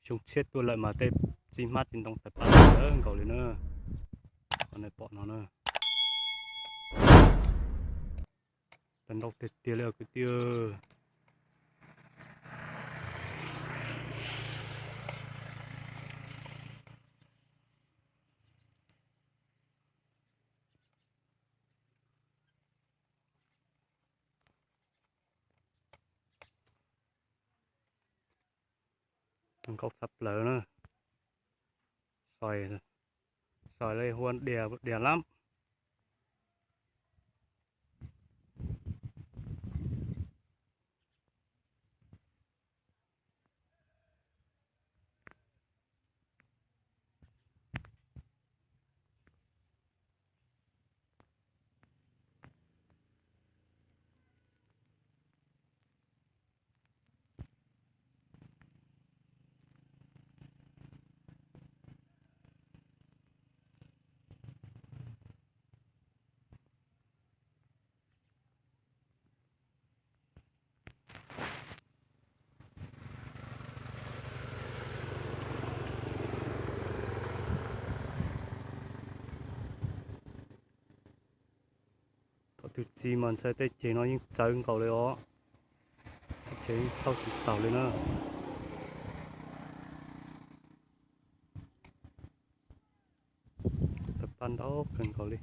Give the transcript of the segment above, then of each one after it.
Xyoo tshiab tuaj lawm mas tej txiv hmab txiv ntoo tawg pa nkaus li na. Qhov nej pom no na, tawg ntau tiag tiag li kwv tij. Nkauj tshaj plaws na. Xoài, xoài đây hua đià, đià lắm. Thaum twg txi mas ntshai tej ceg no yeej txawv nkaus li os. Tej ceg yeej thauj tsis taus li na. Tawg paj ntau kawg nkaus li.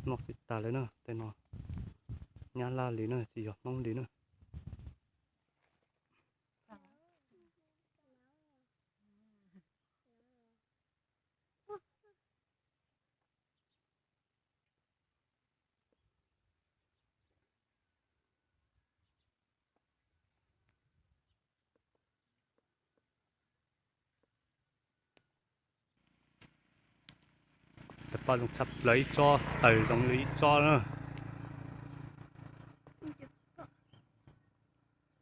Noj tsis tag li na, tej no Nyab Laj li na, tsis yog Hmoob li na. Tawg paj zoo tshaj plaws, ib tsob tawg zoo li ib tsob na.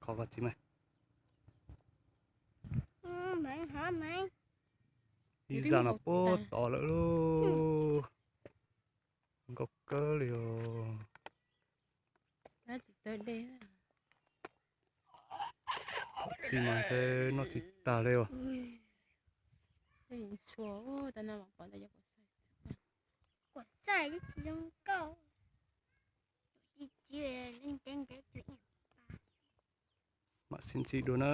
Kho koj txiv mas. Ib zaj no puag tod lawm lauj. Nkauj kawg li os. Txi mas ntshai noj tsis tag li os. Mam sib ntsib dua na.